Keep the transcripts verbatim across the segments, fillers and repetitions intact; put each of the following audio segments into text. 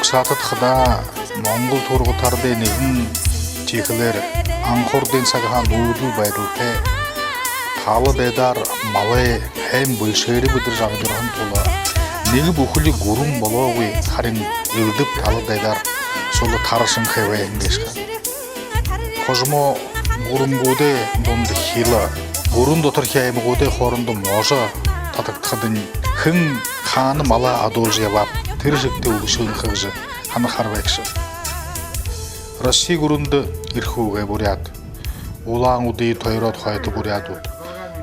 Угсаатад хадаа монгол туургатардай нэгэн тиихэлээр анха урдын сагһаа нүүдэл байдалтай, тала дайдаар малай һайн бэлшээри бэдэржэ амидарһан тула нэгэ бүхэли гүрэн болоогүй, харин элдэб тала дайдаар сула тарашанхай байһан гээшэ ха. Хожомоо гүрэнгүүдэй дунда хила, гүрэн доторхи аймагуудай хоорондо можо татагдахадань, хэн хаана малаа адуулжа ябааб, тэрэ шэгтэ үбшэнхэй гэжэ һанахаар байгша. Росси гүрэндэ Эрхүүгэй буряад, Улаан-Үдые тойроод хойто буряадууд,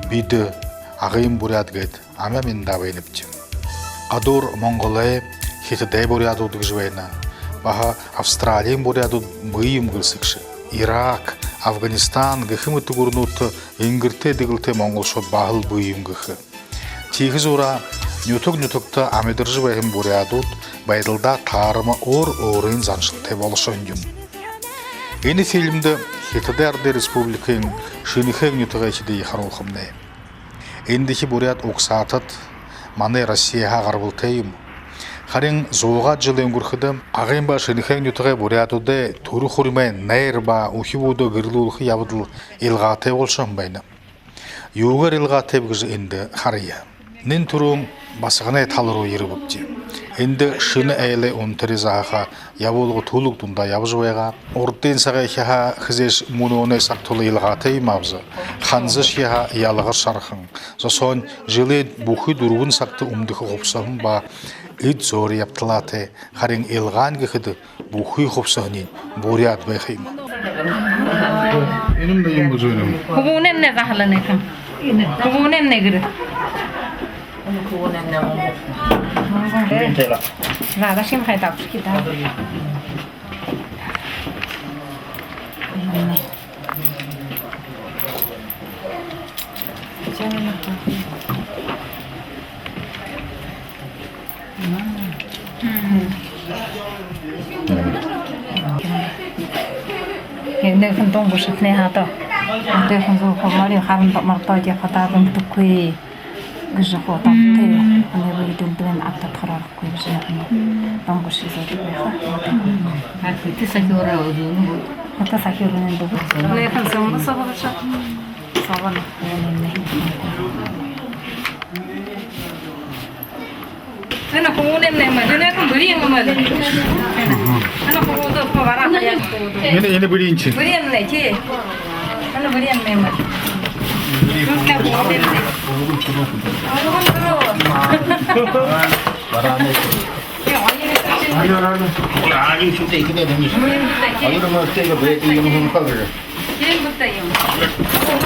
бидэ Агын буряад гээд амяа миндаа байнабди. Гадуур Монголой, Хитадай буряадууд гэжэ байна. Баһа Австралиин буряадууд бии юм гэлсэгшэ. Ирак, Афганистан гэхэ мэтэ гүрэнүүдтэ энгэртэй дэгэлтэй монголшууд баһал бии юм гэхэ. Тиихэ зуураа нютаг нютагта амидаржа байһан буряадууд байдалдаа таарама өөр өөрын заншалтай болошоһон юм. Энэ фильмдэ Хитадай Арадай Республикын Шэнэхээн нютагайхидые харуулхамнай. Эндэхи буряад угсаатад манай Россиһаа гарбалтай юм. Харин зуугаад жэл үнгэрхэдэ Агын ба Шэнэхээн нютагай буряадуудай түрэ хуримай найр ба үхибүүдээ гэрлүүлхэ ябадал илгаатай болошоһон байна. Юугээр илгаатайб гэжэ эндэ харая. Нэн түрүүн басаганай тала руу ерэбэбди. Эндэ шэнэ айлай унтари заһаха ябуулга түлэг дундаа ябажа байгаа. Урдын сагайхиһаа хэзээш мүнөөнэй саг тула илгаатай юм аабза. Ханзашье һаа ялагар шарахан. Зосоонь жэлэй бүхы дүрбэн сагта үмдэхэ хубсаһан ба эд зөөри ябталаатай. Харин илгаань гэхэдэ, бүхы хубсаһаниинь буряад байха юм. Энэмнай юм бэзэ юм? Хүбүүнэймнай заһалан ехэ. Хүбүүнэймнай гэрэй. Заһалашье юм хай даа, бэшэ даа. Энэхэн дунгашатнай хадаа. Энэхэн зуу хомори харан мартаа ябахадаа дунтаггүй гэжэ хуу дабтай. Анай бэе дүлдэн адта тараарахагүй гэжэ яахан. Дунгаши зөөдэг байха. Хата сахюра үзүүн. Хата сахюра үзүүн. Энэхэн зүүн сабагша. Сабан. Энэ хүбүүнэймнай юм аа, энэ бүриин юм аа. Энэ хүбүүдээ бараа хаяа. Энэ, энэ бүриин ши. Бүриинмнай ши. Энэ бүриинмнай юм аа. Бүриин. Бараанай. Аюу шүтэй ихэдээ дэмиш. Аюу мастайга бэйт юм хүн хагар.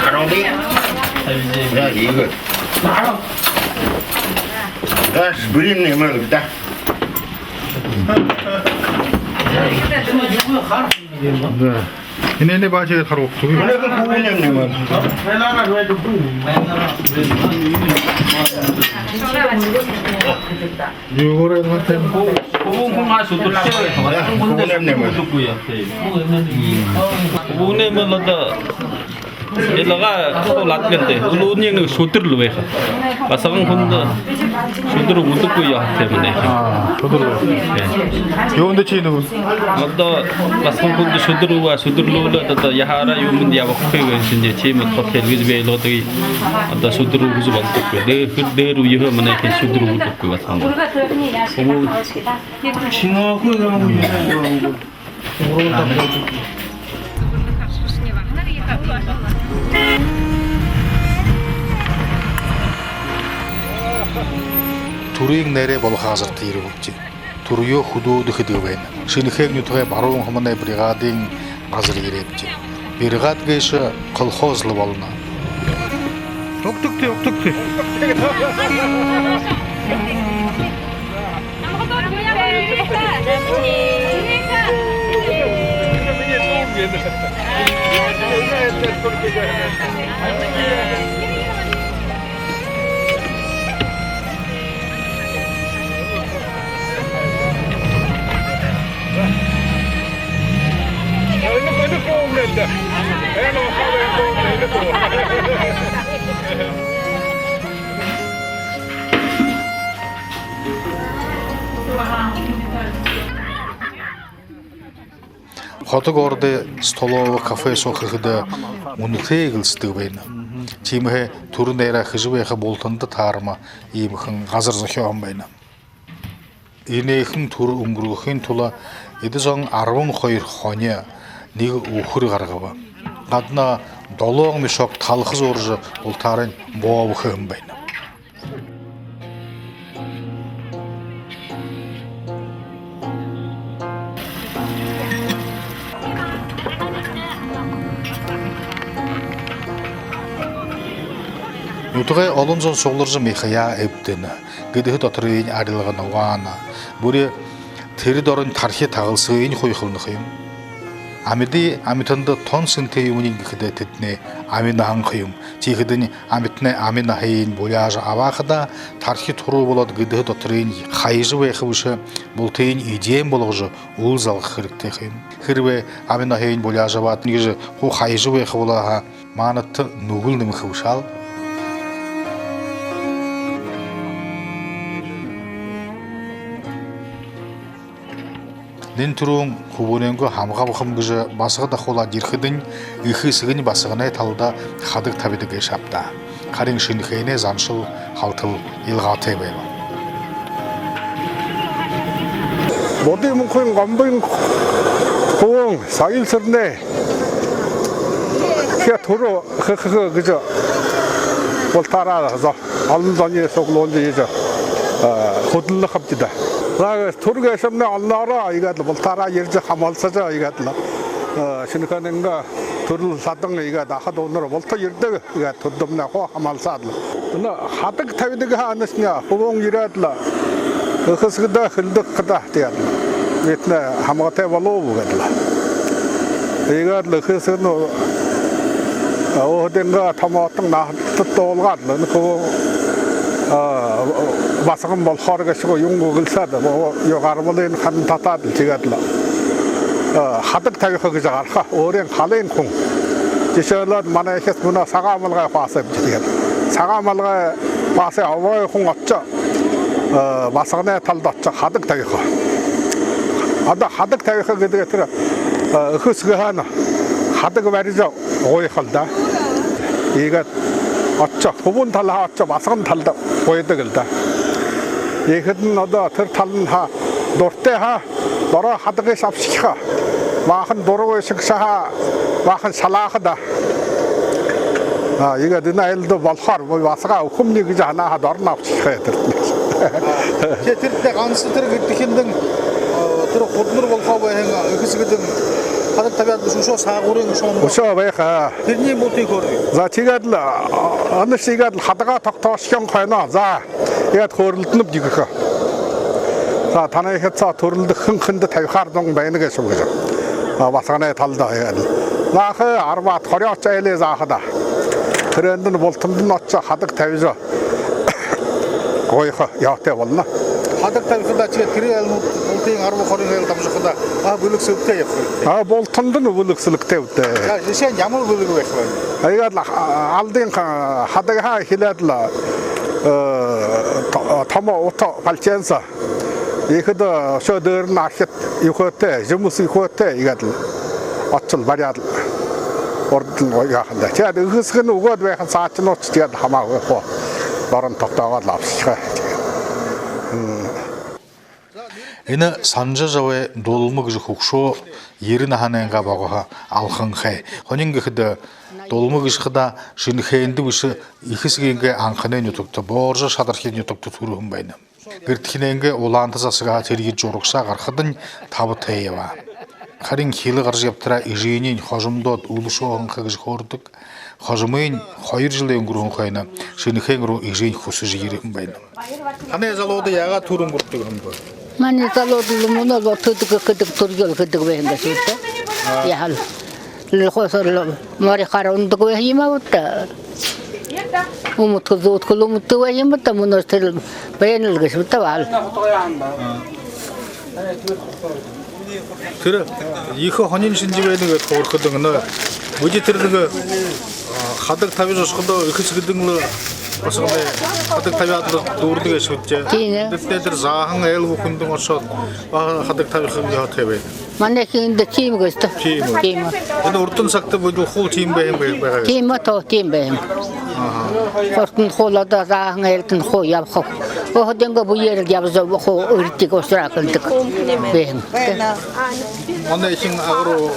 Хараагүй. Яа, иигээ. Гаш, бүриин юм аа даа. Да. Энэ, энэ баачаад хараагүй. Энэ хүн юм аа. Юугээр илгаатай юм? Хүбүүн хүн аш үдэртэй. Хүбүүнэймнай юм аа. Үдэггүй яа, тээ. Хүбүүнэймнай лэ даа. Илгаа хуу латгэнтэй. Үлүүниинь нэгэ шүдэр лэ байха. Басаган хүндэ шүдэр үгэдэггүй яа, тээ, манай. Аа, шүдэр үгэдэггүй. Тээ. Юундэ ши нүгөө? Одоо басаган хүндэ шүдэр үгөө, шүдэр лэ үгөө, одоо яхаараа юумэндэ ябахагүй гэһэн шэнги, тиимэ хот хэлгэж байлгадаг. Одоо шүдэр үгэжэ болдоггүй. Дээрэ, дээрэ үеһөө манай шүдэр үгэдэггүй басаган. Шингаагүй юм. Түрын найрай болохо газарта ерэбэбди. Түрыеэ хүдөөдэ хэдэг байна. Шэнэхээн нютагай баруун һомоной бригадын газар ерээбди. Бригад гээшэ колхоз лэ болоно. Угтагты, угтагты. Хото городой столовой, кафе соо хэхэдэ мүнөтэй гэлсэдэг байна. Тиимэһээ түрэ найраа хэжэ байха бултанда таарама иимэхэн газар зохёоһон байна. Энээхэн түрэ үнгэргэхын тула эдэ зон арбан хоёр хони, нэгэ үхэр гаргаба. Гадна долоон мешок талха зууржа, бултаарынь боово хэһэн байна. Нютагай олон зон сугларжа мяхаяа эбдэнэ. Гэдэһэ доторыень арилгана, угаана. Бүри тэрэ доронь тархи тагалсагыень хойхолно ха юм. Амиды амитанда тон сэнтэй юумэниинь гэхэдэ, тэдэнэй ами наһан ха юм. Тиихэдэнь амитанай ами наһыень буляажа абаахада, тархи туруу болоод, гэдэһэ доторыень хаяжа байха бэшэ, бултыень эдеэн болгожо, үл залгаха хэрэгтэй ха юм. Хэрбээ ами наһыень буляажа абаад, иигэжэ хуу хаяжа байха болоо һаа, маанадта нүгэл нэмэхэ бэшэ аал. Нэн түрүүн хүбүүнэйнгээ һамга абахам гэжэ басагад ахуулаад ерэхэдэнь, эхэ эсэгэнь басаганай талада хадаг табидаг гээшэ ааб даа. Харин Шэнэхээнэй заншал халтал илгаатай байба. Буддын Мүнхын Гомбын хүбүүн Соёл Сэрэнэй хэ түрэ хэхэ гэжэ бултаараа зо-, олон зониие суглуулжа, иигэжэ, э, хүдэлнэ хабди даа. За, түрэ гээшэмнай олоороо иигээд лэ бултаараа ерэжэ хамһалсажа, иигээд лэ, э, Шэнэхээнэйнгээ түрэл ладан иигээд аха дүүнэр булта ерэдэг. Иигээд түрэлдэмнай хуу хамһалсаад лэ. Энэ хадаг табидаг һаа, анашни хүбүүн ерээд лэ, эхэ эсэгэдээ хэлэдэг хада, тиигээд лэ: «Бидэнэй һамгатай болооб», — гээд лэ. Иигээд лэ эхэ эсэгэнь, э, өөһэдынгөө томоотон наһатад дуулгаад лэ, энэ хүбүүн, э, басаган болохоор гээшэ гү, юун гү гэлсээд, юу, гарбалынь ханан татаад лэ, тиигээд лэ, э, хадаг табиха гэжэ гараха. Өөрын халын хүн. Жэшээлбэл, манай эхэ эсэгэ мүнөө сагаан малгай хубаасаа эбдэжэ, тиигээд сагаан малгай хубаасаа обогой хүн ошожо, э, басаганай талада ошожо хадаг табиха. Одоо хадаг табиха гэдэг тэрэ, э, эхэ эсэгэһээнь хадаг барижа гуйха лэ даа. Иигээд ошожо, хүбүүн талаһаа ошожо, басаган талада гуйдаг лэ даа. Иихэдэнь одоо тэрэ талань һаа, дуратай һаа, доро хадагыешни абашаха. Баахан дура бэшэ һаа, баахан шалааха даа. А, иигээд энэ айлда болохоор, би басагаа үгэхэмни гэжэ һанаа һаа, дороо абашаха тэрэтнай. Тэ, тэрэтнай ганса тэрэ гэртэхиндэнь, э, тэрэ худанар болохо байһан, эхэ эсэгэдэнь хадаг табяад бэшэ, үшөө саагуурынь үшөө ондоо. Үшөө байха. Тэрэнэй бүхы хөөрөө. За, тиигээд лэ, а, анашни иигээд лэ хадагаа тогтоошохын хойно. За, иигээд хөөрэлдэнэбди гэхэ. За, танай эхэ эсэгэ түрэлдэ хэн хэндэ табихаар зон байна гээшэб гэжэ. А, басаганай талада иигээд лэ. Зааха, арбаад, хорёод айлые зааха даа. Тэрээндэнь бултандань ошожо хадаг табижа гуйха ёһотой болоно. Хадаг табихадаа, тиигээд тэрэ айлнууд, бултыень арба, хорин айл дамжахадаа, а, бэлэг сэлэгтэй ябаха хэрэгтэй. А, бултандань бэлэг сэлэгтэй бэд даа. За, жэшээнь ямар бэлэг байха байнаб? А, иигээд лэ, а, алдын ха-, хадагһаа эхилээд лэ, э, то-, томо ута полотенце. Иихэдэ үшөө дээрэнь архи юухэтэй, жэмэс юухэтэй, иигээд лэ ошожо лэ бариад лэ, урдань гуйха даа. Тиигээд эхэ эсэгэнь үгөөд байһан саашань ошожо, тиигээд лэ хамаагүй хуу дороо тогтоогоод лэ абашаха. М. Энэ Санжажабай Дулма гэжэ хүгшөө ерэн наһанайнгаа богоһо алханхай. Һонин гэхэдэ, Дулма гэжэ хадаа Шэнэхээндэ бэшэ, эхэ эсэгынгээ анханай нютагта, Бооржо Шадархи нютагта түрэһэн байна. Гэртэхинэйнгээ улаанта засагһаа тэрьедэжэ урагшаа гарахадань, таба тээ ябаа. Харин хилэ гаража ябатараа эжынь хожомдоод, үлэшөөһэн ха гэжэ хөөрэдэг. Хожомынь хоёр жэлэй үнгэрһэн хойно Шэнэхээн руу эжынь хүсэжэ ерэһэн байна. Танай залууда яагаад түрэ үнгэргэдэг юм бэ? Манай залууда лэ мүнөө лэ отыдаг, хэдэг, түргөөл хэдэг байһан гээшэ бэд даа. Яаһал. Лэ хосор лэ морихоор унадаг байһан юм ааб даа. Үмэдхэл, зүүдхэл үмдэдэг байһан юм ааб даа, мүнөө тэрэл байна лэ гээшэ бэд даа, баһал. Тэрэ ехэ һонин шэнги байна гээд хөөрэхэдэнь, нөө, бидэ тэрэ нэгэ, а, хадаг табижа ошоходоо, эхэ эсэгэдэнь лэ баһа хадаг табяад лэ дүүрэнэ гээшэ бэд даа. Тиимэ. Тэрэ, тэрэ заахан айл бүхэндэнь ошоод, баһа хадаг табиха ёһотой байна. Манай эхэндэ тиимэ гээшэ даа. Тиимэ. Тиимэ. Энэ урдын сагта бидэ хуу тиимэ байһан бай-, байгаа. Тиимэ, тоо тиимэ байһан. Аха. Хурдан хуу лэ одоо заахан айлтан хуу ябаха. Өөһэдынгөө бэеэр лэ ябажа хуу үрдигэ ушараа хэлдэг байһан. Манай эхин ага руу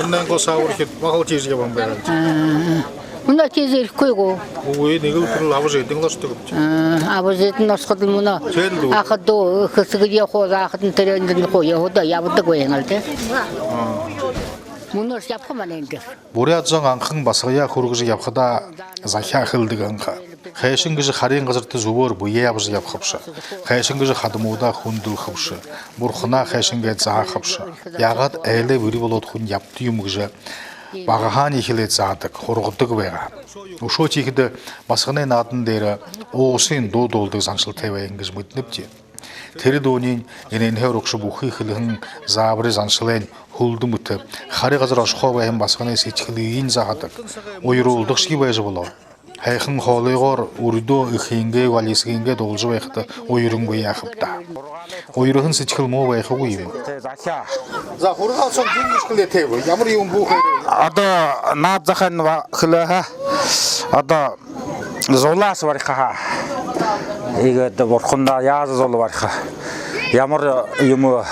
үнэн гоо саабархид баһал тиижэ ябаһан байгаа. Аа. Мүнөө тиижэ ерэхэгүй гү? Үгы, нэгэл тэрэл абажа эдэн лэ ошодог юм. Аа, абажа эдэн ошоходол мүнөө. Тиижэл дүү. Аха дүү, хэсэгые хуу заахадань, тэрээндэнь хуу ябадаг, ябадаг байһан лэ, тээ. Аа. Мүнөөшье ябаха манай эндэ. Буряад зон анхан басагаяа хүргэжэ ябахадаа захяа хэлэдэг һэн ха. Хайшан гэжэ харин газарта зүбөөр бэеэ абажа ябахабши, хайшан гэжэ хадамуудаа хүндэлхэбши, бурханаа хайшан гээд заахабши, яагаад айлай бэри болоод хүн ябадаг юм гэжэ багаһаань эхилээд заадаг, һургадаг байгаа. Үшөө тиихэдэ басаганай наадан дээрэ уусын дуу дуулдаг заншалтай байһан гэжэ мэдэнэбди. Тэрэ дууниинь энээнһээ урагша бүхы хэлэһэн заабари заншалайнь һүлдэ мэтэ, хари газар ошохоо байһан басаганай сэдьхэлыень заһадаг, уяруулдагшье байжа болоо. Һайхан хоолойгоор үридөө эхынгээ, али эсэгынгээ дуулажа байхада уярангүй яахаб даа. Уяраһан сэдьхэл муу байхагүй юм. За, һургаал соонь юун гэжэ хэлээтэй бэ? Ямар юумэ бү хэлээ? Одоо наад захын ба-, хэлээ һаа. Одоо зулаа бариха һаа. Иигээд бурхандаа яажа зула бариха. Ямар юумэ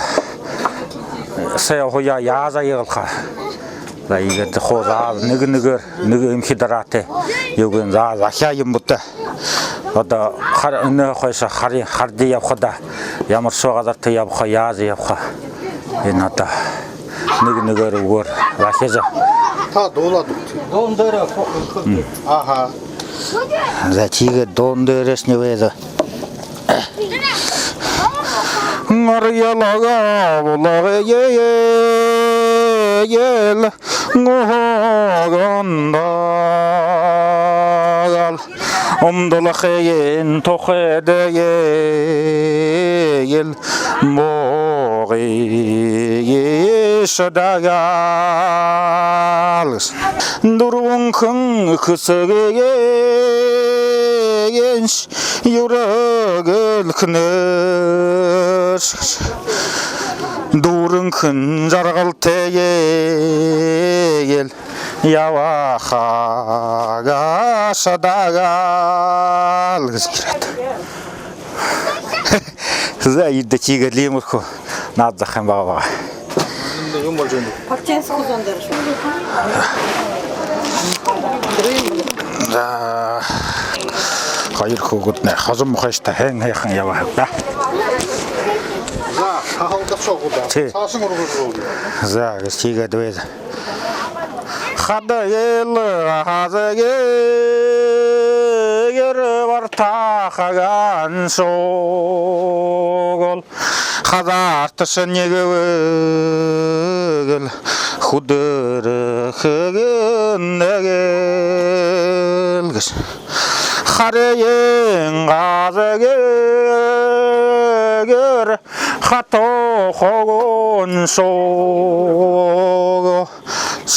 сай һуяа яажа аягалха. За, иигээд хуу заа, нэгэ нэгээр, нэгэ эмхи дараатай. Юугэнь заа, захяа юм бэзэ. Одоо хар-, энээнһээ хойшо хари-, харди ябахада, ямаршье газарта ябаха, яажа ябаха. Энэ одоо нэгэ нэгээр үгөөр захижа. Та дуулаад үгыт. Дуун дээрээ хо-, хо-. Аха. За, тиигээд дуун дээрэшни бэзэ. Гарьялга булагыел гуһагандагал, умдалхын тухайдыел буугыш даа гал. Дүрбэнхэн хэсэгыншье юрөөлхэнэш. Дүрбэнхэн жаргалтайел ябаха гээшэ даа гал гэжэ хэлээд. За, эдэ тиигээд лэ иимэрхүү наад захын бага бага. Эндэ юун болжо байна? Полотенце хүзүүн дээрэ шүү. За, хоёр хүүгэднай хожом хойшто хэн хэхэн ябаха даа. За, хаһалдашоо гү даа. Тии. Саашань үргэлжэлүүлнэ. За, гэжэ тиигээд бэзэ. Хадагэл хазагэр бартахан шугал, хазаарташни нэгэл хүдэрхэгэн нэгэл гэжэ. Харин газагэр хатуу хогон шугал,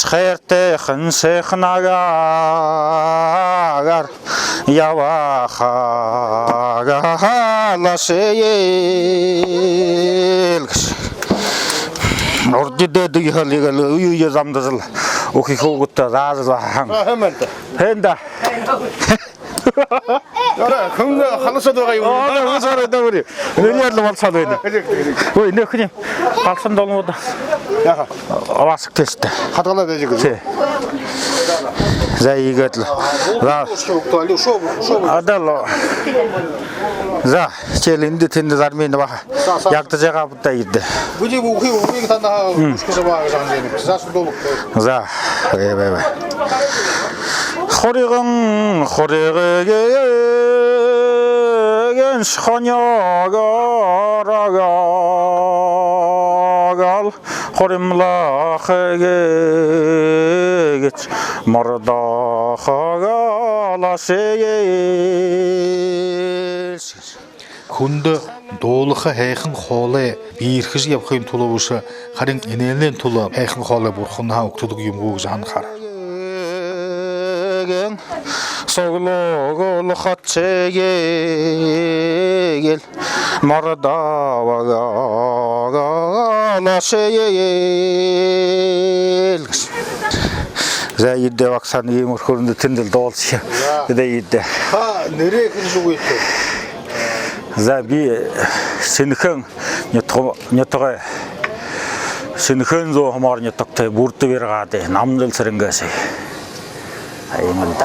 хайртайхан сайхан агаараар ябаха гээшэ гээл гэжэ. Урдын дээдэ ехэл ехэл үе үе замдажал үхи хүүгэдтэ заажал һэн. А, һэн байна даа. Һэн даа. Ара, хүн халашаад байгаа юм. Оо, да, хүн сарай даа, үри. Нэрээр лэ болсоод байна. Ой, нэ, хүнэй галсан долмууд. Яаха. Абаашаг тэштэй. Хадгалаад байжа гү? Тии. За, иигээд лэ. За. Адал. За, тиигээл эндэ тэндэ зармин баха. Ягтажа байгаа бэзэ даа эдэ. Бүди бүхы үгын танаа үшкөшө байгаа гэжэ һанажа байна. За, шүдүүлэг. За, бай, бай, бай. Хурьган, хурьгагэншье хонёогоор агаагал, хуримлаха гэгэшье мордохо гээшэ гээл. Хүндэ дуулаха һайхан хоолой бэеэрхэжэ ябахын тула бэшэ, харин энээнэйнь тула һайхан хоолой бурханһаа үгтэдэг юм гү гэжэ һанахаар. Тоглоогол хатшэгээл мордо багаалашэгээл гэжэ. За, эдэ багсаан иимэрхүү, тэндэл дуулшая. За. Эдэ, эдэ. Та нэрээ хэлэжэ үгыт. За, би Шэнэхээн нютаг-, нютагай, Шэнэхээн зүүн һомор нютагтай Бүрдэ бригадын Намжил Сэрэнгээшэ. Иимэл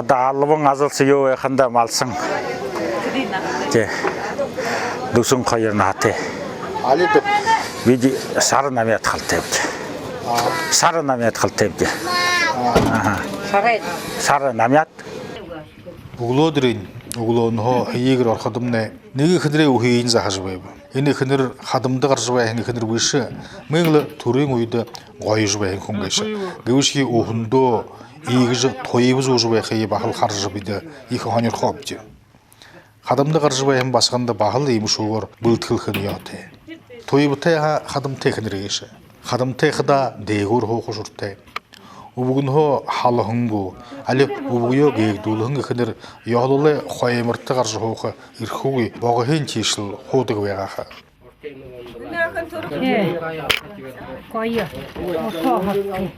даа. Албан ажалшни юу байханда малшан. Тии. Дүшэн хоёр наһатай. Али даа. Бидэ Сара Намяадхалтайбди. А. Сара Намяадхалтайбди. А. Аха. Сара. Сара Намяад. Үглөөдэрынь үглөөнһөө һэеы гэр ороходомнай нэгэ эхэнэрэй үһыень заһажа байба. Энэ эхэнэр хадамда гаража байһан эхэнэр бэшэ, мүн лэ түрын үедэ гоёжо байһан хүн гээшэ. Гэбэшье үһэндөө иигэжэ туйба зуужа байхые баһал хаража, бидэ ехэ һонирхообди. Хадамда гаража байһан басаганда баһал иимэшүүгээр бэлэдхэл хэхын ёһотой. Туйбатай һаа хадамтай эхэнэр гээшэ. Хадамтай хадаа дээгүүр һууха шортой. Үбгэнһөө һалаһан гү, али үбгэеэ гээгдүүлһэн эхэнэр ёһололой хойморто гаража һууха эрхэгүй, богоһон тиишэл һуудаг байгаа ха. Э, гоё. Ото һоттой.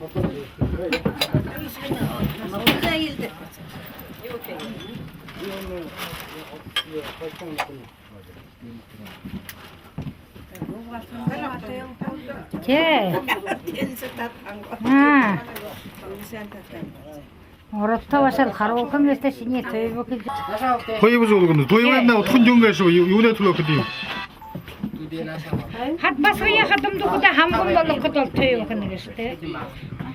Тээ. Аа. Уралта баһал харуулха юм гээшэ, шинии туйба гэжэ. Туйба зуул гэнэ. Туйба энэ удхан юун гээшэб, ю-, юунэй түлөө хэдэг юм? Хад басагые хадамда үгэхэдэ, һамган болоходо бол туйба гэнэ гээшэ тээ.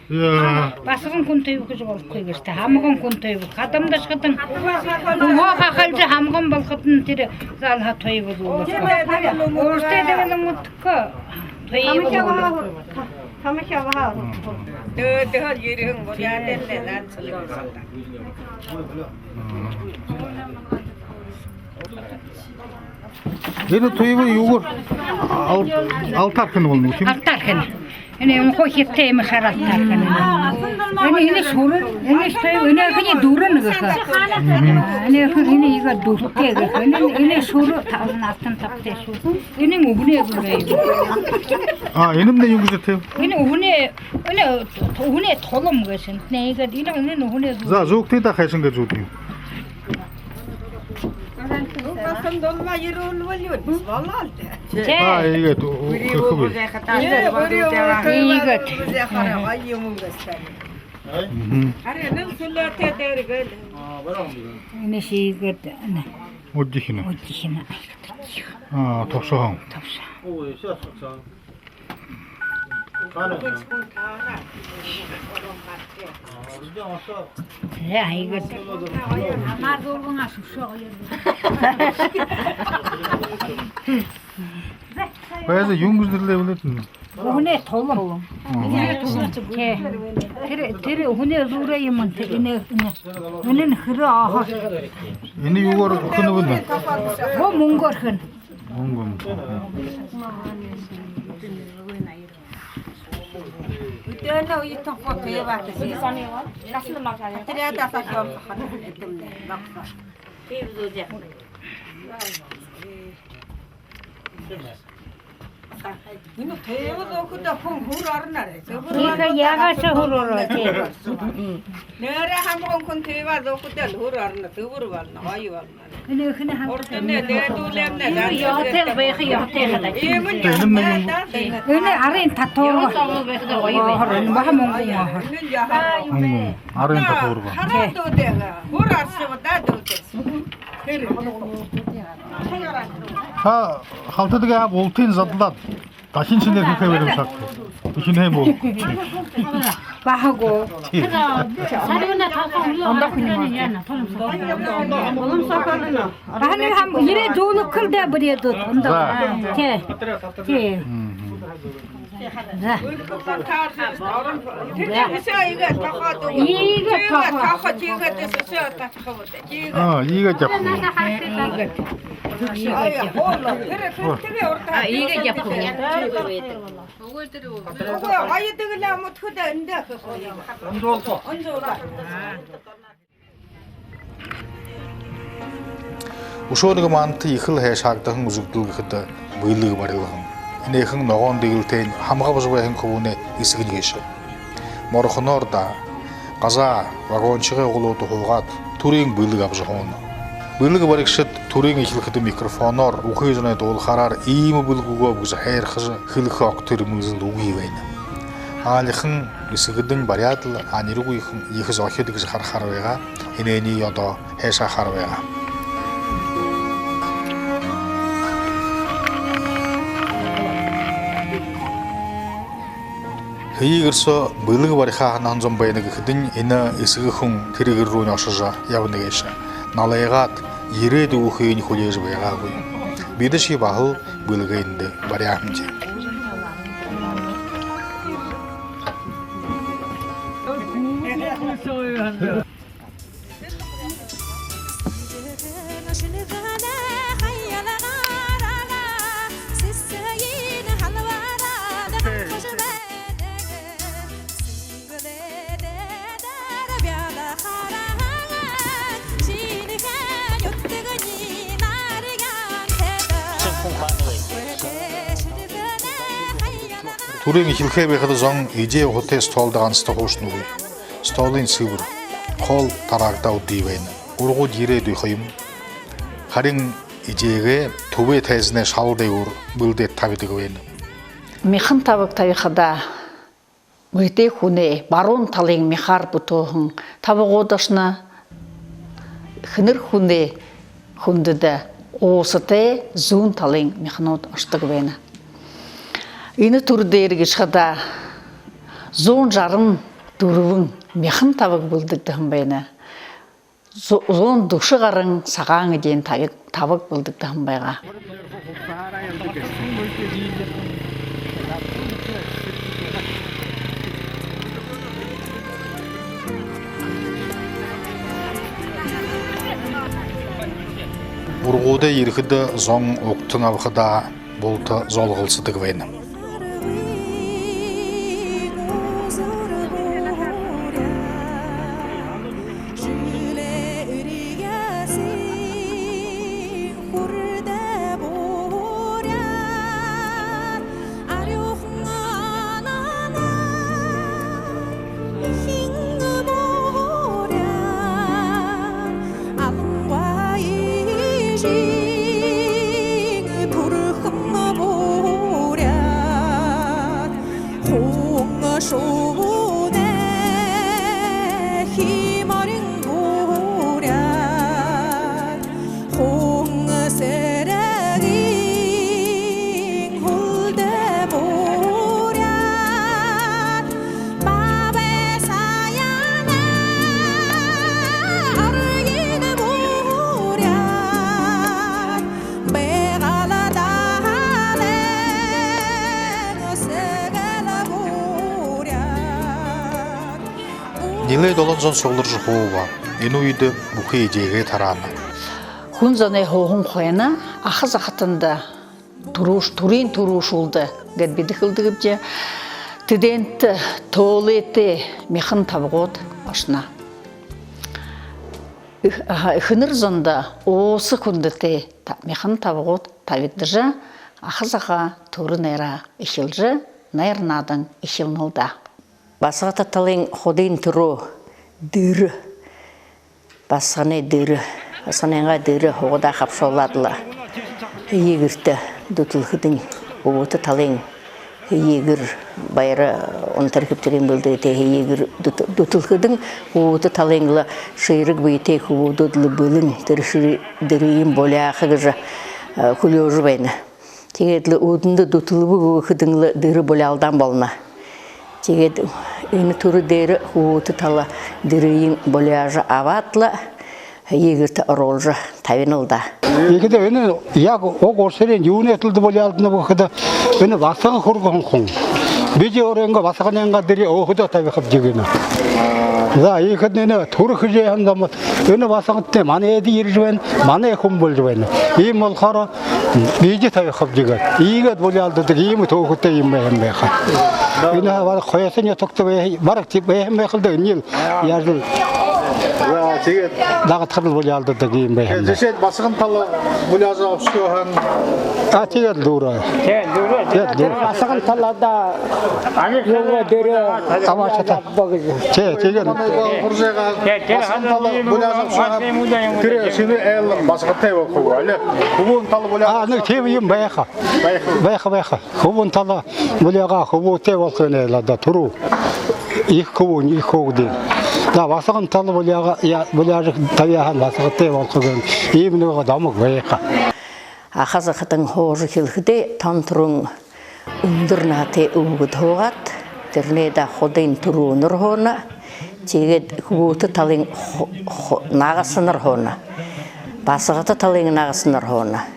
Яа. Басаган хүн туйба гэжэ болохогүй гээшэ тээ. Һамган хүн туйба. Хадамда ошоходонь, үһөө хахалжа һамган болоходонь тэрэ залһаа туйба зуул. Өөртөө дэгэл үмдэхэ туйба зуул. Тамахи абаха. Дөө, дөө, ерэн гол яадан лэ, лаан цэлэг. Энэ туйба юугээр ал-, алтаар хэнэ болоно гү, тиимэ? Алтаар хэнэ. Энэ юм хуу хиттэй юм, хара алтаар хэнэ. Энэ, энэ шүрэ, энэ шүрэ, энэ хэний дүрэ нэгэ ха. Мгм. Энэ хэ-, энэ иигээд дүртэй гэхэ. Энэ, энэ шүрэ та-, алтан табтай шүрэ. Энэ үбгэнэй дүрэ юм. А, энэмнай юун гэжэ тиимэ? Энэ үбгэнэй, энэ үбгэнэй тулам гээшэ. Нэ, иигээд энэ, энэ үбгэнэй дүрэ. За, зүүгты даа, хайшан гээд зүүдэг юм. Угаһан дулма ерүүл болёо, болоо л даа. Тээ. А, иигээд, у-, у-, үри үхэгүй. Үри үхэгүй. Иигээд. Үри үхэгүй. Гоё юм гээшэ. Мгм. Ари, энэ сүлөөтэй дээрэ гээл. Энэшье иигээд, энэ. Удхихина. Удхихина. А, тобшоһон. Тобшоһон. Яа, иигээд. Баяжа юун гэжэ нэрлээ бэлэй тээ? Үбгэнэй тулам. Мгм. Тээ. Тэрэ, тэрэ үбгэнэй зүүрэй юм, тэрэ энэ, энэ. Энэнь хэрэ ааха. Энэ юугээр хэнэ бэ? Бо мүнгөөр хэнэ. Мүнгөөр. Үдэнэ үетэн хот ябаад. Тэрэ яда сахёр хахад эдэмнэ. Энэ тэбэл үгэхэдэ хүн һүр орно. Тиихэ, яагаашье һүр ороо, тээ. Нээрээ һамган хүн тэбэл үгэхэдэ л һүр орно, тэбэр болоно, гоё болоно. Энэ эхэнэр һамган. Урдань дээдүүлэн энэ ёһотой байха, ёһотой хадаа. Иимэ юм. Энэ арын татуурга. Ёһо һургана, баһа мүнгэн ёһо. Энэ ёһо. Мүнгэн. Арын татуурга. Хараа дүүдээ. Һүр оршобо даа дүүдээ. Та халтадаг аа, бултыень задалаад, дахин шэнээр хэхэ бэлэй юм шагты. Эхинһээн буу. Баһа гү. Баһа нэгэ һам-, ерээ дүүлэхэл даа, бэреэдүүд. Ондоо. За. Тээ. Тээ. Мгм. За. Иигээд тохоо. Тохоо, тиигээд тохоо. А, иигээд ябаха. Иигээд. А, иигээд ябаха. Үгы, гоё дэгэлээ, мүдхэдэ эндэ хэхэ. Онжоолго. Онжоолго. Үшөө нэгэ манда ехэл һайшаагдаһан үзэгдэл гэхэдэ, бэлэг барилга. Энээхэн ногоон дэгэлтэйнь һамга абажа байһан хүбүүнэй эсэгэнь гээшэ. Морхоноор даа, газаа вагончигой углууда һуугаад, түрын бэлэг абажа һууна. Бэлэг баригшад түрын эхилхэдэ микрофоноор, үхы зоной дуулахаараар: «Иимэ бэлэг үгөөб», — гэжэ һайрхажа хэлэхэ огто эрмэлзэл үгы байна. Аалихан эсэгэдэнь баряад лэ, аниргүйхэн ехэ зохид гэжэ харахаар байгаа. Энээниие одоо һайшаахаар байгаа. Һэеы гэр соо бэлэг бариха һанаһан зон байна гэхэдэнь, энэ эсэгэ хүн тэрэ гэр руунь ошожо ябана гээшэ. Налайгаад, ерээд үгэхыень хүлеэжэ байгаагүй. Бидэшье баһал бэлэгээ эндэ баряа һэмди. Түрын эхилхээ байхада зон эдеэ уһатай столдо ганста һуушанагүй. Столынь сэбэр, хоол тараагдаа үдөө байна. Ургууд ерээд үгөө юм. Харин эдеэгээ түбэй тайзанай шалан дээгүүр бэлдээд табидаг байна. Мяхан табаг табихада, бэетэй хүнэй баруун талын мяхаар бүтээһэн табагууд ошоно. Эхэнэр хүнэй хүндэдэ уусатай зүүн талын мяханууд ошодог байна. Энэ түрэ дээрэ гэжэ хадаа зуун жаран дүрбэн мяхан табаг бэлдэгдэһэн байна. Зу-, зуун дүшэ гаран сагаан эдеэн табаг, табаг бэлдэгдэһэн байгаа. Ургуудай ерэхэдэ зон угтан абахадаа булта золголсодог байна. Нилээ долоон зон сугларжа һууба. Энэ үедэ бүхы эдеэгээ тараана. Хүн зоной һууһан хойно аха захатанда түрүүш-, түрын түрүүшүүлдэ гээд бидэ хэлэдэгбди, тэдэнтэ туалетэ мяхан табагууд ошоно. Эх-, аха, эхэнэр зондо ууса хүндэтэй та-, мяхан табагууд табигдажа, аха заха түрэ найраа эхилжэ, найр наадан эхилнэл даа. Басагата талын худын түрөө дэрэ, басаганай дэрэ, басаганайнгаа дэрэ һуугадаа хабшуулаад лэ, һэеы гэртэ дүтэлхэдэнь, хүбүүтэ талын һэеы гэр, баяр унтар хэбтэриин бэлдэгтэй һэеы гэр дүт-, дүтэлхэдэнь, хүбүүтэ талын лэ шиираг бэетэй хүбүүдүүд лэ бэлэн, тэрэ ши-, дэрыень буляаха гэжэ, э, хүлеэжэ байна. Тиигээд лэ үүдэндэ дүтэлбэ гэхэдэнь лэ дэрэ буляалдаан болоно. Тиигээд энэ түрэ дээрэ хүбүүтэ тала дэрыень буляажа абаад лэ, һэеы гэртэ оруулжа табинал даа. Тиихэдэ энэ яг уг ушарынь юунэй адли буляалданаб гэхэдэ, энэ басаган хүргэһэн хүн. Бидэ өөрынгөө басаганайнгаа дэрые өөһэдөө табихабди гэнэ. За, тиихэдэнь энэ түрэ хэжэ байһан зомууд, энэ басагантнай манай эдэ ерэжэ байна, манай хүн болжо байна. Иимэ болохоор бидэ табихабди гээд, иигээд буляалдадаг иимэ түүхэтэй юм байһан байха. Энэ бараг Хойто нютагта байһан, бараг тиимэ байһан байхал даа, энэниил яажал За, тиигээд дагадхарал буляалдадаг юм байна. Тиигээд жэшээнь басаган тала буляажа абашаха һэн. А, тиигээд лэ дүүрээ. Тиигээд лэ дүүрээ. Тиигээд лэ дүүрээ. Басаган тала даа. Юугээ дээрээ. Амаашата. Тии, тиигээд лэ. Манай баһа хуржайгаа басаган тала буляажа абашаха һэн. Тэрэ шэнэ айл басагатай болохо гү, али хүбүүн тала буляажа. А, нэгэ тиимэ юм байха. Байха. Байха, байха. Хүбүүн тала буляагаа хүбүүтэй болохонь айлда түрүү. Ехэ хүбүүн, ехэ хүүгэдынь. За, басаган тала буляагаа, я-, буляажа табяа һаань, басагатай болохо гэнэ. Иимэ нэгэ домог байха. Аха захатан һуужа хэлэхэдээ, тон түрүүн үндэр наһатай үбгэд һуугаад, тэрэнэй даа худын түрүүнэр һууна. Тиигээд хүбүүтэ талын ху-, ху-, нагасанар һууна. Басагата талын нагасанар һууна.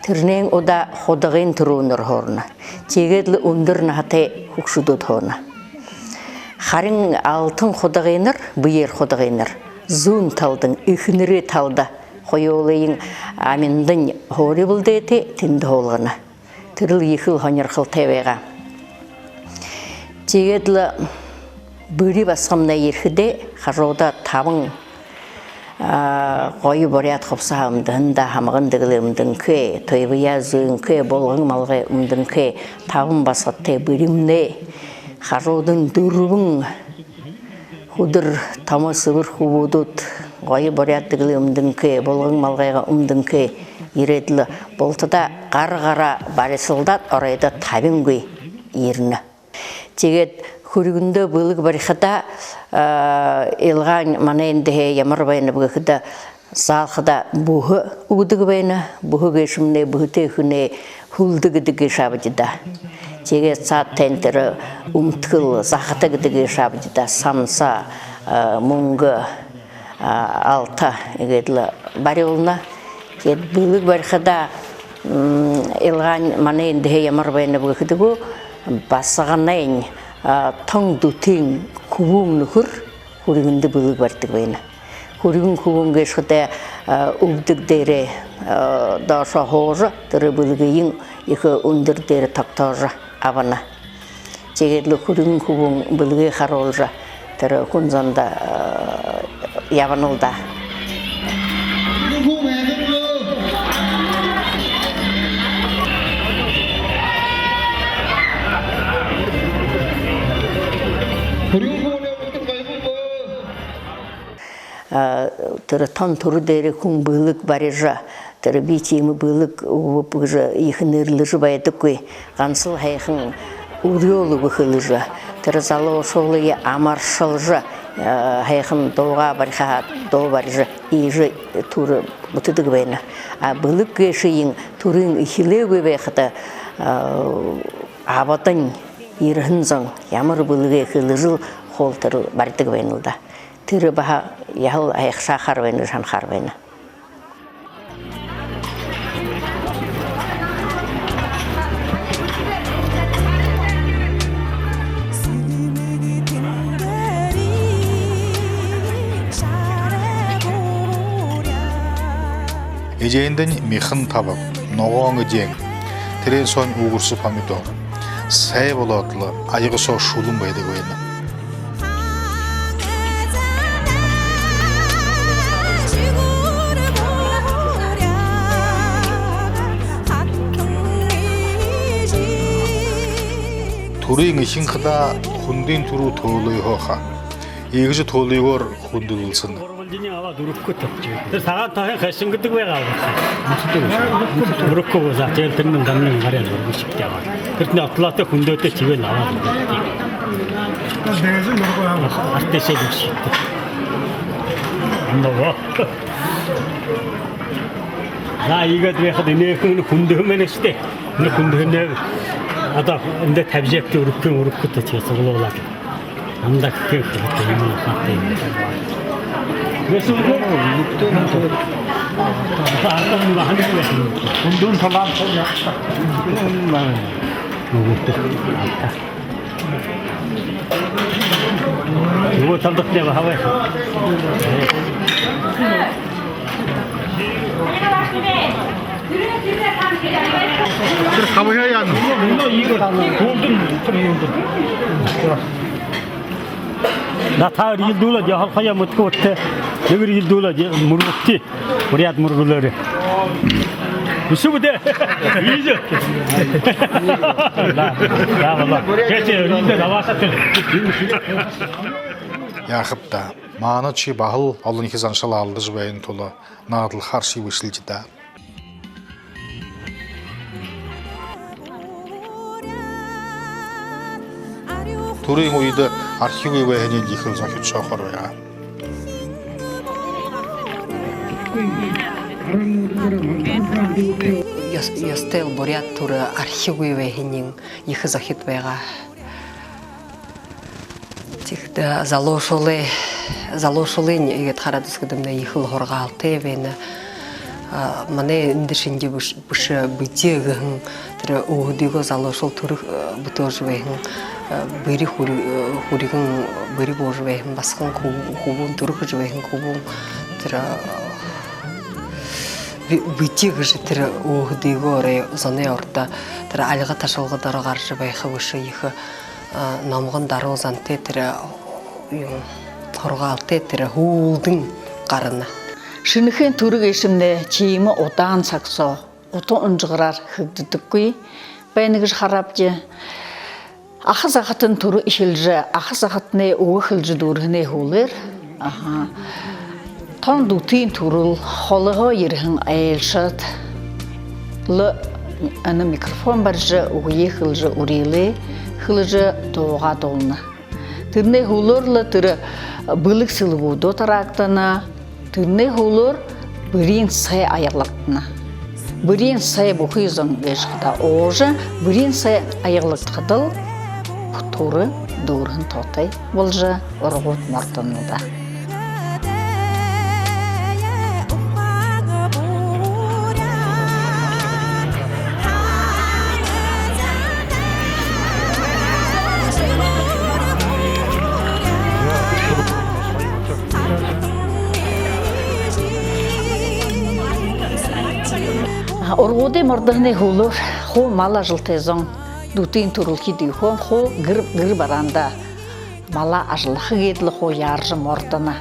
Тэрэнэйнь удаа худагын түрүүнэр һууна. Тиигээд лэ үндэр наһатай хүгшэдүүд һууна. Харин алтан худагынар, бэеэр худагынар зүүн талдань, эхэнэрэй талада, хоюулыень аминдань һуури бэлдээтэй, тэндэ һуулгана. Тэрэл ехэл һонирхолтой байгаа. Тиигээд лэ бэри басаганмнай ерэхэдээ, хажуудаа табан, а, гоё буряад хубсаһа үмдэһэн даа, һамган дэгэлээ үмдэнхэй, туйбаяа зүүнхэй, булган малгай үмдэнхэй, табан басагатай бэримнай, хажуудань дүрбэн хүдэр томо сэбэр хүбүүдүүд гоё буряад дэгэлээ үмдэнхэй, булган малгайгаа үмдэнхэй ерээд лэ, бултадаа гар гараа барисалдаад, оройдоо табингүй ерэнэ. Тиигээд хүргэндөө бэлэг барихадаа, а, илгаань манай эндэһээ ямар байнаб гэхэдэ, заал хадаа бүһэ үгэдэг байна. Бүһэ гээшэмнай бүһэтэй хүнэй һүлдэ гэдэг гээшэ ааб даа. Тиигээд саадтань тэрэ үмдэхэл захата гэдэг гээшэ ааб даа. Самса, а, мүнгэ, а, алта иигээд лэ бариулна. Тиигээд бэлэг барихадаа, м, илгаань манай эндэһээ ямар байнаб гэхэдэ гү, басаганайнь, а, тон дүтын хүбүүн нүхэр хүргэндэ бэлэг баридаг байна. Хүргэн хүбүүн гээшэ хадаа, а, үбдэг дээрээ, а, доошоо һуужа, тэрэ бэлэгыень ехэ үндэр дээрэ тогтоожо абана. Тиигээд лэ хүргэн хүбүүн бэлэгээ харуулжа, тэрэ хүн зондо, а, ябана лэ даа. А, тэрэ тон түрэ дээрэ хүн бэлэг барижа, тэрэ би тиимэ бэлэг үгэбэб гэжэ ехэ нэрлэжэ байдаггүй. Гансал һайхан үреэл үгэ хэлэжэ, тэрэ залуушуулые амаршалжа, а, һайхан дуугаа бариха, дуу барижа, иигэжэ түрэ бүтэдэг байна. А бэлэг гээшыень түрын эхилээгүй байхада, а, абадань ерэһэн зон ямар бэлэгээ хэлэжэл, хуул тэрэл баридаг байна лэ даа. Тэрэ баһа яһала һайхашаахаар байна гэжэ һанахаар байна. Эдеэндэнь мяхан табаг, ногоон эдеэн, тэрээн соонь үгэрсэ помидор. Сай болоод лэ, аяга соо шүлэн байдаг байна. Түрын эхин хадаа хүндын түрүү төөлэй һууха. Иигэжэ төөлэйгөөр хүндэлүүлһэн. Гурбалжаниинь абаад, үргэхэ тохижо. Тэрэ сагаан тооһоонь хайшан гэдэг байгаа. Үргэхэгүй. За, тиигээд тэрэнь дамнын гаряа үргэжэ шэгтэй абаад. Тэрэтнай отлоотой хүндөөтэй тиигээд абаад. Артышээ дүүргэжэ шэгтэй. Амнаа. За, иигээд байхада энээхэн хүндэһэн байна штэ. Энэ хүндэһэнээ одоо эндэ табижа ябахадаа үргэхэ, үргэхэдөө тиигээд суглуулаад. Анда гэхэ юм уу, хаатай юм. Хүндүүн талаан. Нүгөөтэ. Нүгөө талдатнай баһа бай. Тэрэ хабыһа яана. Мүнөө иигээд хүүлдэнь, тэрэ юундэ. Да, та эрьелдүүлээд, яһала хаяа мэдэхэ бэшэ. Нэгэ эрьелдүүлээд, мүргэгты. Буряад мүргэлөөрөө. Бэшэ бэзэ. Видео. Да, да, болоо. Кэти, видео даваашаа. Яахаб даа. Маанадшье баһал олонхи заншал алдажа байһан тула наадалхааршье бэшэл даа. Түрын үедэ архигүй байһаниинь ехэл зохид шохор байгаа. Ёс-, ёстой буряад түрэ архигүй байһаниинь ехэ зохид байгаа. Тиихэдэ залуушуулай, залуушуулынь иигээд хараад үзэхэдэмнай ехэл һургаалтай байна. А, манай эндэ шэнги бэшэ, бэшэ, бидэ гэһэн тэрэ өөһэдыгөө залуушуул түрэ, э, бүтээжэ байһан, э, бэри хүр-, э, хүрьгэн бэри буужа байһан басаган хүб-, хүбүүн, түрэ хэжэ байһан хүбүүн тэрэ, э, би-, бидэ гэжэ тэрэ өөһэдыгөө орой зоной урда тэрэ альга ташалга доро гаража байха бэшэ, ехэ, а, номгон даруу зантай тэрэ, юм, һургаалтай тэрэ һүүлдэнь гарана. Шэнэхээн түрэ гээшэмнай тиимэ удаан саг соо, ута унжагаараа хэгдэдэггүй байна гэжэ хараабди. Аха захатан түрэ эхилжэ, аха захатанай үгэ хэлэжэ дүүрэнэй һүүлээр, аха, тон дүтын түрэл, холоһоо ерэһэн айлшад лэ энэ микрофон барижа, үгэеэ хэлэжэ, үреэлээ хэлэжэ, дуугаа дуулана. Тэрэнэй һүүлээр лэ тэрэ бэлэг сэлгүүдөө тараагдана. Тэрэнэй һүүлээр бэриин сай аялгагдана. Бэриин сай бүхы зон гээшэ хадаа уужа, бэриин сай аялгадахадал, түрэ дүүрэһэн тоотой боложо, ургууд мордоно даа. Ургуудай мордоһоной һүүлээр хуу мал ажалтай зон, дүтын түрэлхид, юухэн хуу гэр, гэр бараандаа мал ажаллаха гээд лэ хуу яаржа мордоно.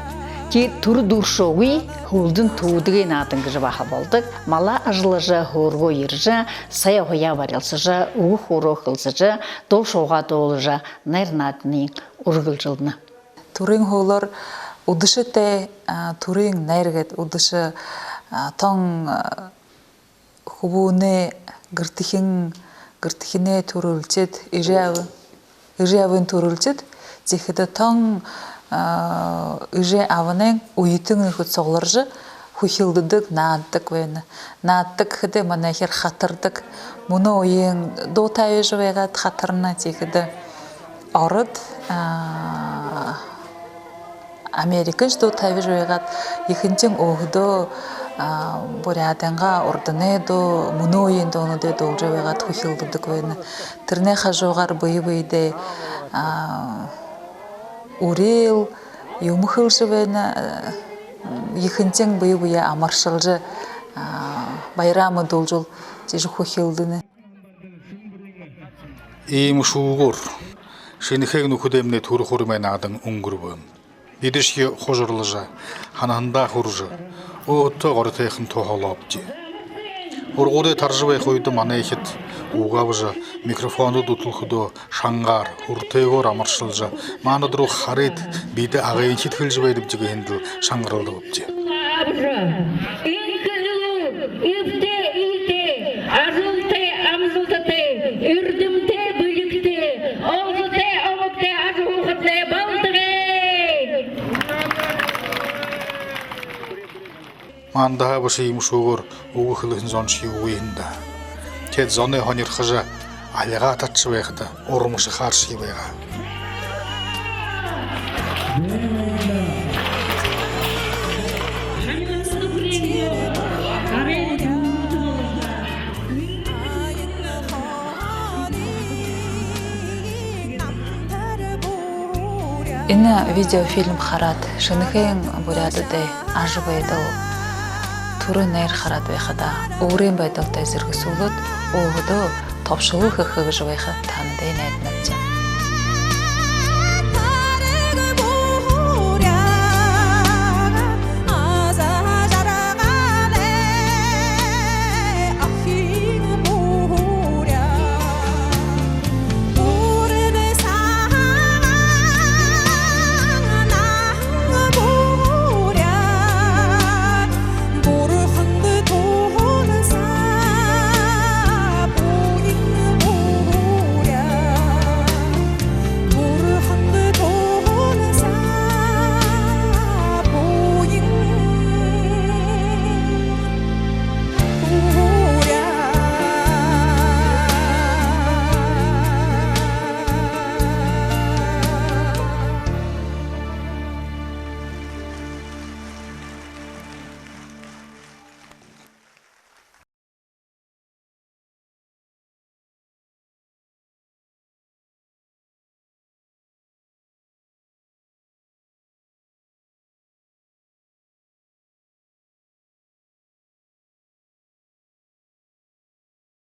Тиигээд түрэ дүүрэшөөгүй, һүүлдэнь түүдэгэ наадан гэжэ баһа болодог. Мал ажаллажа, һөөргөө ерэжэ, сай уһаяа барилсажа, үгэ хөөрөө хэлсэжэ, дуу шуугаа дуулажа, найр нааданиинь үргэлжэлнэ. Түрын һүүлээр үдэшэтэй, а, түрын найр гээд үдэшэ, а, тон, а, хүбүүнэй гэртэхин, гэртэхинэй түрэлшэд, эжы абын, эжы абын түрэлшэд, тиихэдэ тон, а, эжы абынь үетэн нүхэд сугларжа, хүхилдэдэг, наададаг байна. Наададаг гэхэдээ манайхир хатардаг. Мүнөө үеын дуу табижа байгаад хатарна, тиихэдэ ород, а, Америкаш дуу табижа байгаад, ехэнхинь өөһэдөө, а, буряадайнгаа урданай дуу, мүнөө үеын дуунуудые дуулажа байгаад хүхилдэдэг байна. Тэрэнэй хажуугаар бэе бэедээ, а, үреэл, юумэ хэлэжэ байна, а, ехэнхинь бэе бэеэ амаршалжа, а, баяраа мэдүүлжэл, тиижэ хүхилдэнэ. Иимэ шүүгөөр Шэнэхээн нүхэдэймнай түрэ хуримай наадан үнгэрбэ. Бидэшье хужарлажа, һанаһандаа хүрэжэ, өөһэдтөө горитойхон туһалаабди. Ургуудай таража байха үедэ манайхид үгэ абажа, микрофондо дүтэлхэдөө шангаар, һүртэйгөөр амаршалжа, маанад руу харыт, бидэ агайнхид хэлэжэ байдагбди гэһэндэл шангаралдабди. Энхэ элүүр, эбтэй эетэй, ажалтай амжалтатай, эрдэмтэй бэлигтэй, олзотой омогтой ажаһуухатнай болтогой. Мандаа бэшэ иимэ шүүгөөр үгэ хэлэһэн зоншье үгы һэн даа. Теэд зоной һонирхожо, альгаа татажа байхада урмашахааршье байгаа. Энэ видеофильм хараад, Шэнэхээн буряадай ажабайдал, түрэ найр хараад байхадаа, өөрын байдалтай зэргэсүүлээд, өөһэдөө тобшолол хэхэ гэжэ байха таанадай найданабди.